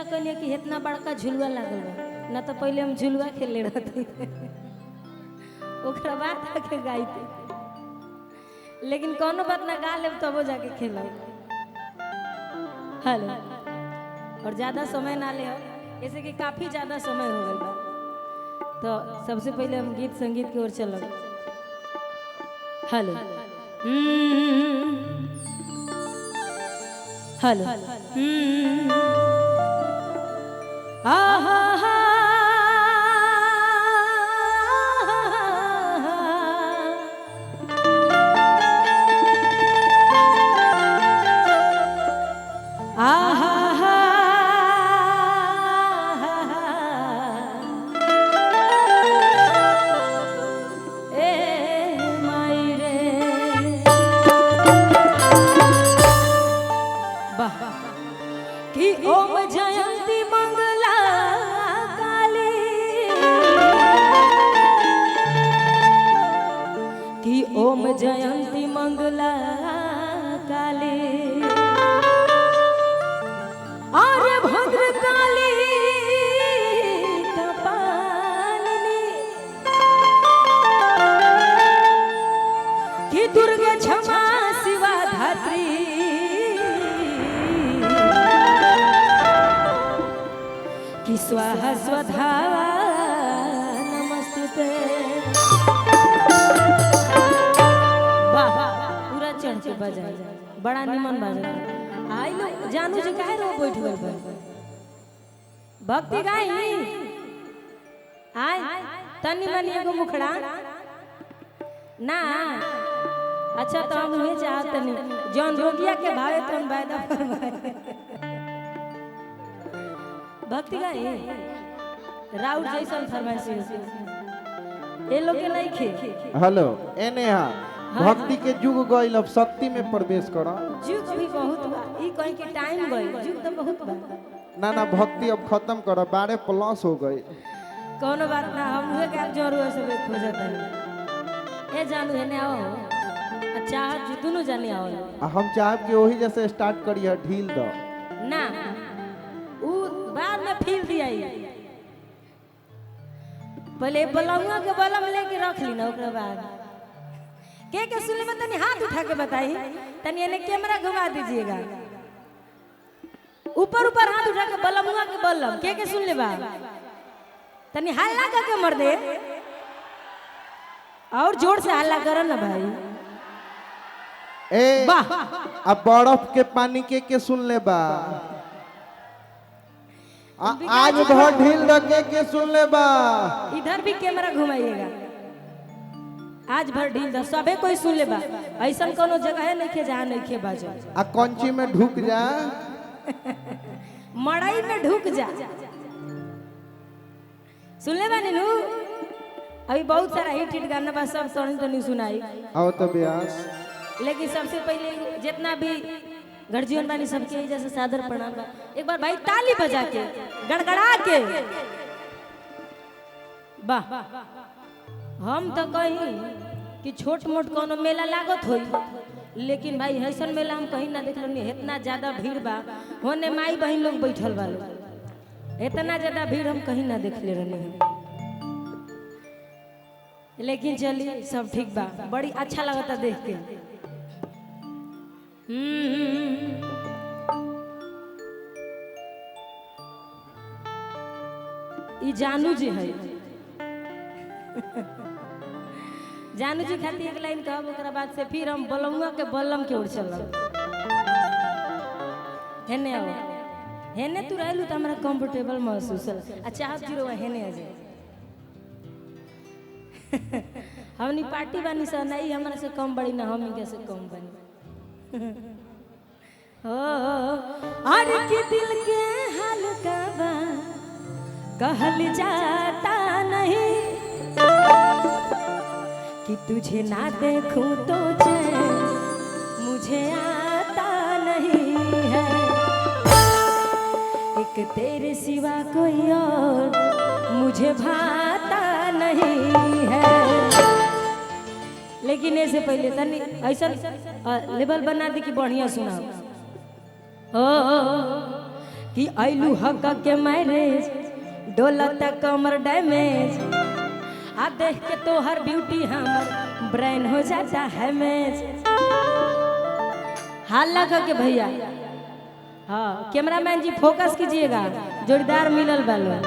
कहलिए कि इतना बड़का झुलुआ लागल बा ना, तो पहले हम झुलुआ खेलले रहती, ओकरा बाद आके गाइते। लेकिन कोनो बात ना, गा लेब तबो जाके खेलब। हेलो, और ज़्यादा समय ना ले, ऐसे कि काफ़ी ज़्यादा समय हो गया बा। तो सबसे पहले हम गीत संगीत की ओर चलब। हेलो हेलो आहा हा आहा हा ए माई रे। वाह कि ओम जयंती मंगला काली, कि ओम जयंती मंगला काली, आरे भद्र काली कपालिनी, कि दुर्गा क्षमा शिवा धात्री, कि स्वाहा स्वधा नमस्ते। वाह, पूरा चढ़ के बजा, बड़ा निमन बजा। आई लोग जानू जी काहे रो बैठ गइल बा? भक्ति गाई आय तनी मनी एगो मुखड़ा ना। अच्छा तो हम उहे चाहत तनी जौन रोगिया के भावे तन वायदा फरमाए। भक्ति गाई राउत जैसन फरमाइश ए लोग के नहीं खे। हेलो ए नेहा, भक्ति के युग गइल, अब शक्ति में प्रवेश कर। जुग भी बहुत बा, ई कहीं के टाइम गइल, जुग तो बहुत बा। ना ना, भक्ति अब खत्म कर, 12 प्लस हो गई। कोनो बात ना, हम उहे के जरूर से खोजत हनी। ए जानू हेने आओ, अच्छा जी दोनों जाने आओ। हम चाहब कि वही जैसे स्टार्ट करिए, ढील दो ना, उ बाद में फील दियाई। पहले बलमुआ के बलम लेके रख ली ना, ओकरा बाद के सुनले में तनी हाथ उठा के बताई, तनी एने कैमरा घुमा दीजिएगा, ऊपर ऊपर हाथ उठा के बलमुआ के बलम के सुन ले बा, तनी हल्ला करके मर दे, और जोर से हल्ला करो ना भाई। ए वाह, अब बर्फ के पानी के सुन ले बा, आज भर ढील रखे के सुन ले बा। इधर भी कैमरा घुमाइएगा, आज भर ढील द सबे कोई सुन ले बा। ऐसा कोनो जगह है नहीं खे जहाँ नहीं खे बाजो। आ कंची में ढुक जा, मड़ई में ढुक जा, सुन ले बा नीनू। अभी बहुत सारा हिट हिट गाना बा, सब तोनी तो नहीं सुनाई। आओ तो ब्यास। लेकिन सबसे पहले जितना भी गर्जियन बानी सबके जैसे सादर प्रणाम बा, एक बार भाई ताली बजा के गड़गड़ा के। वाह, हम तो कहीं कि छोट मोट कोनो मेला लागत होई, लेकिन भाई ऐसा मेला हम कहीं ना देखल। इतना ज्यादा भीड़ बा, होने माई बहन लोग बैठल बा लोग, इतना ज्यादा भीड़ हम कहीं ना देखले रहने हैं। लेकिन चलिए सब ठीक बा, बड़ी अच्छा लगता देख के। ई जानू जी है, जानू जी खातिर एक लाइन कहब, ओकरा बाद से फिर हम बलमुआ के बलम के ओर चलब। हेने आओ, हेने तू रहलू तो हमरा कंफर्टेबल महसूस होला। अच्छा आप जीरो हेने आ जाए। हमनी पार्टी बानी सा नहीं, हमरा से कम बड़ी ना, हम इनके से कम बनी। हो अरे कि दिल के हाल का बा कहल जाता नहीं, कि तुझे ना देखूं तो चैन मुझे आता नहीं है, एक तेरे सिवा कोई और मुझे भाता नहीं है। लेकिन ऐसे पहले तनी ऐसा लेवल बना दी कि बढ़िया सुनाओ। हो कि ऐलू हक के मैरेज डोलता कमर डैमेज, आ देख के तोहर ब्यूटी हमर ब्रेन हो जाता है मैच। हाला के भैया, हाँ कैमरामैन जी फोकस कीजिएगा, जोड़ीदार मिलल बालो।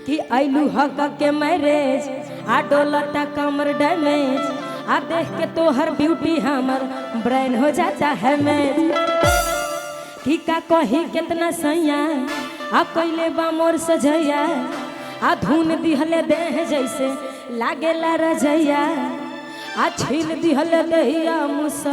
कि ऐलू हक के मैरेज आ डोलता कमर डैमेज, आ देख के तोहर ब्यूटी हमर ब्रेन हो जाता है मैच। कि का कही कितना सैया आ कैले बा मोर सजैया, आ धुन दिहले देह जैसे लागेला रजैया, आ छील दिहले दहिया मुसा।